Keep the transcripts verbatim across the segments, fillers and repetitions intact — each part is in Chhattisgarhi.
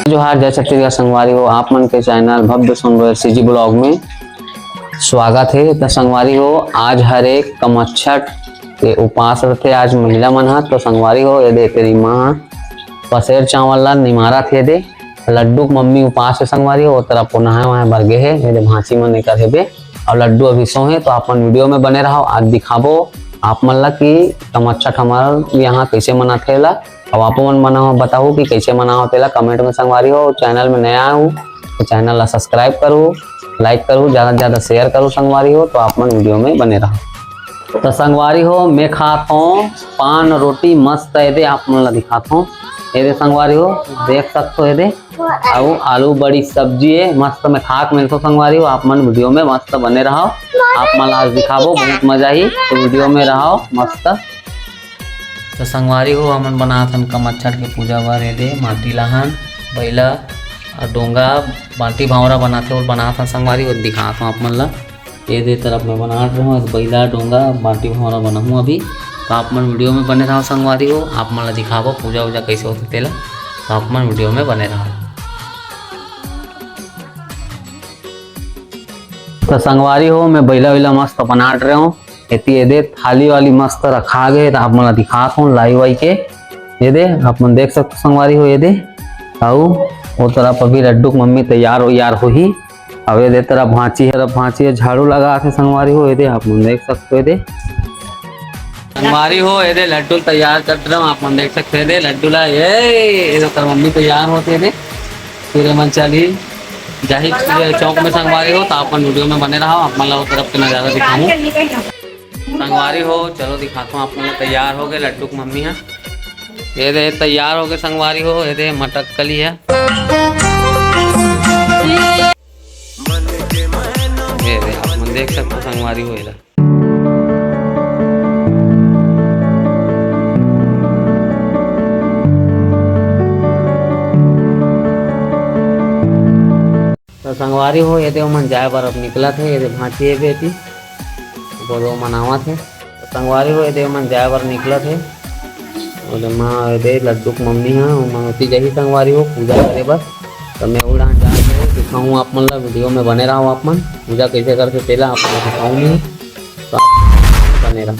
जोहार, जय छत्तीसगढ़ संगवारी हो, आप मन के चैनल भव्य सोनरोय सीजी ब्लॉग में स्वागत हे। त संगवारी हो, आज हरे कमच्छठ के उपास रथे आज महिला मन ह। तो संगवारी हो, ये दे तेरी माँ ह पसेर चावल ला निमारत हे दे। लड्डू के मम्मी उपास हे संगवारी हो, ओ तरफ वो नहाए वहाए बर गे हे। ये दे भांची मन एकर हेबे, अउ लड्डू अभी सोहे। तो आप मन वीडियो में बने रहो, आज दिखाबो आप मन ला कि कमच्छठ हमार यहाँ कैसे मनाथे ला। अब आप मन मना हो, बताओ कि कैसे मना हो तेला कमेंट में संगवारी हो। चैनल में नया हो तो चैनल ला सब्सक्राइब करो, लाइक करो, ज्यादा से ज्यादा शेयर करो संगवारी हो। तो आप मन वीडियो में बने रहो। तो संगवारी हो, मैं खात हूँ पान रोटी मस्त, ये दे आप मन ला दिखात हूँ। ये दे संगवारी हो, देख सकते हो, ये दे अउ आलू बड़ी सब्जी है मस्त, मैं खाक मिलतो संगवारी हो। आप मन वीडियो में मस्त बने रहो, आप मन ला आज दिखाबो, बहुत मजा ही। तो वीडियो में रहो मस्त। तो संगवारी हो, हमन बनात हन कमच्छठ के पूजा बर, ये दे माटी लाहन, बइला अउ डोंगा, बाटी भांवरा बनाथे, वो बनात हन संगवारी हो, दिखात हूँ आप मन ला। ये दे तरफ मैं बनात रहूँ, बइला डोंगा बाटी भांवरा बनाहूँ अभी। तो आप मन वीडियो में बने रहो संगवारी हो, आप मन ला दिखाबो पूजा वूजा कैसे होथे तेला। तो आप मन वीडियो में बने रहो। तो संगवारी हो, मैं बइला वइला मस्त बनात रहूँ। एती ये दे थाली वाली मस्त रखा गे, तो आप मन ला दिखात हूँ लाई वाई के। ये दे आप मन देख सकते संगवारी हो, ये दे अउ वो तरफ अभी लड्डू के मम्मी तैयार वैयार होही। अब ये दे तरफ भांची है, अब भांची है झाड़ू लगात हे संगवारी हो, ये दे आप मन देख सकते हो, ये दे संगवारी हो, ये दे लड्डू तैयार करत रहो, आप मन देख सकते हो, ये दे लड्डू ला, ये, ये दे ओकर मम्मी तैयार होत हे, ये दे फिर मन चली जाही चौक में संगवारी हो। तो आप मन वीडियो में बने रहो, आप मन ला वो तरफ के नजारा दिखाऊँ संगवारी हो। चलो दिखाता हूँ आप मन ला, तैयार हो गए लड्डू के मम्मी हा। ये दे तैयार हो गए संगवारी हो, ये दे मटकली है। ये दे आप मन देख सकते हो संगवारी हो एला। तो संगवारी हो, ये दे ओमन जाए बर अब निकलत हे, ये दे भांची हे बेटी, बोलो मनावत हे। तो संगवारी हो, ये दे ओमन जाए बर निकलत हे। ओदे माँ, ये दे लड्डू के मम्मी हा, ओमन ओती जाही संगवारी हो पूजा करे बर। तो मैं उड़ान जात हूँ, दिखाऊँ आप मन ला, वीडियो में बने रहो आप मन। पूजा कैसे करथे तेला आप मन ला दिखाऊँ मैं, तो आप बने रहो।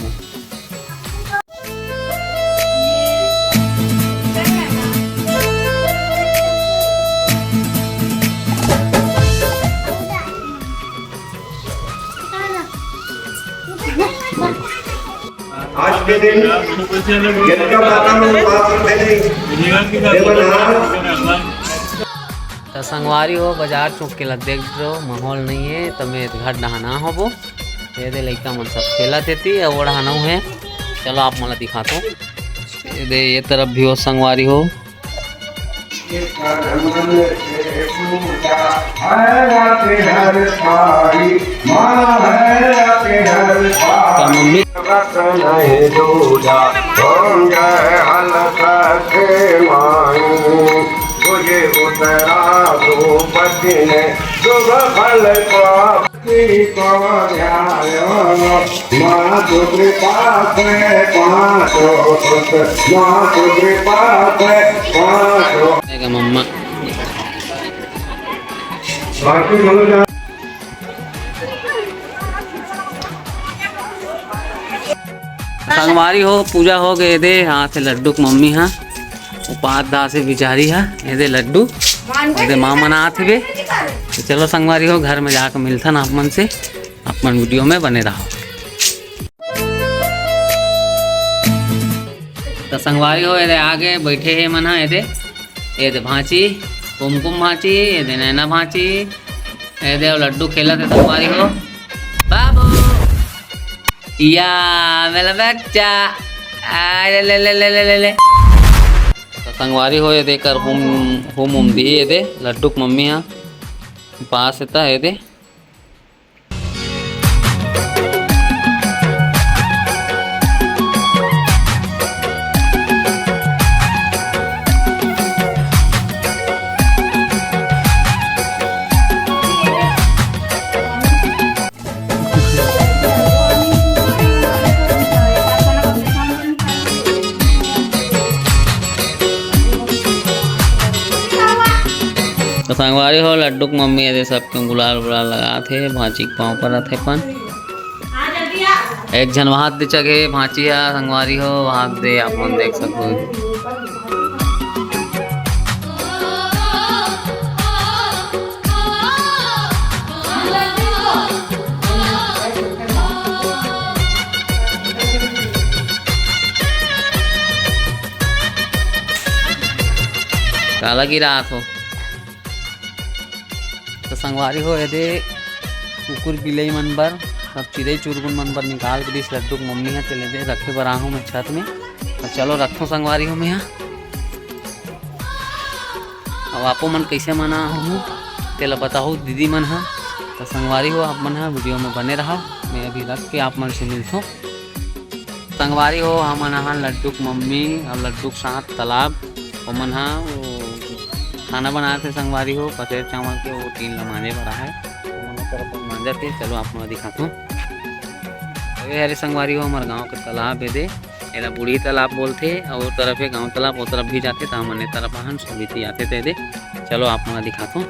आज के दिन यज्ञ माता में उपास रखे नहीं, केवल आज त संगवारी हो, बाजार चौक के ला देख रहो, माहौल नहीं है, त मैं घर डहाना होबो। ये दे लइका मन सब खेलत हे ती, अउ ओढ़ानऊ है। चलो आप मन ला दिखात हूँ। ये दे, ये तरफ भी हो संगवारी हो। का मम्मी? मम्मा। संगवारी हो, पूजा हो गए दे। हाँ, थे लड्डू के मम्मी हा, उपास दास हे बिचारी हा। ये दे लड्डू, ये दे माँ मनात हे बे। तो चलो संगवारी हो, घर में जाके मिलथन आप मन से, आप मन वीडियो में बने रहो। तो संगवारी हो, ये दे आगे बैठे हे मन हा, ये दे, ये दे भांची, कुमकुम भांची, ये दे नैना भांची, ये दे लड्डू खेलत हे संगवारी हो। बाबू, या मेरा बच्चा, आ, ले, ले, ले। तो संगवारी हो, ये दे कर हुम, हुम, हुम दी, ये दे लड्डू के मम्मी हा, पास हे ता, ये दे। संगवारी हो, लड्डू के मम्मी एदे सबके गुलाल वुलाल लगात हे, भांची के पाँव परत हे अपन। एक झन वहां दे चघे भांची हा, संगवारी हो, वहां दे आप मन देख सको। काला गिरात हो? तो संगवारी हो, एदे कुकुर बिलई मन बर, सब चिरई चुरगुन मन बर निकाल के दिस लड्डू के मम्मी ह, तेला एदे रखे बर आहूं मैं छत में। तो चलो रखथों संगवारी हो मैं ह। अब आपो मन कैसे मना हो, तेला बताहू दीदी मन ह। तो संगवारी हो, आप मन ह वीडियो में बने रहा, मैं अभी रख के आप मन से मिलथों। संगवारी हो, हमन आहान लड्डू के मम्मी और लड्डू के साथ तालाब। ओमन हा वो खाना बनाए थे संगवारी हो, पसेर चावल के, वो टीन ला मांजे बर आहे। ओमन ओकर अपन मांजत हे। चलो आप मन दिखाथों। अबे हरे संगवारी हो, हमर गांव के तालाब हे दे, एला बूढ़ी तालाब बोलथे, और वो तरफ हे गांव तालाब, वो तरफ भी जाथे, त हमन ए तरफ आहान, सुबह से आथे ते दे। चलो आप मन दिखाथों।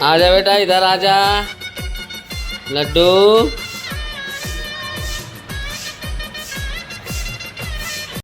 आजा बेटा, इधर आजा। लड्डू,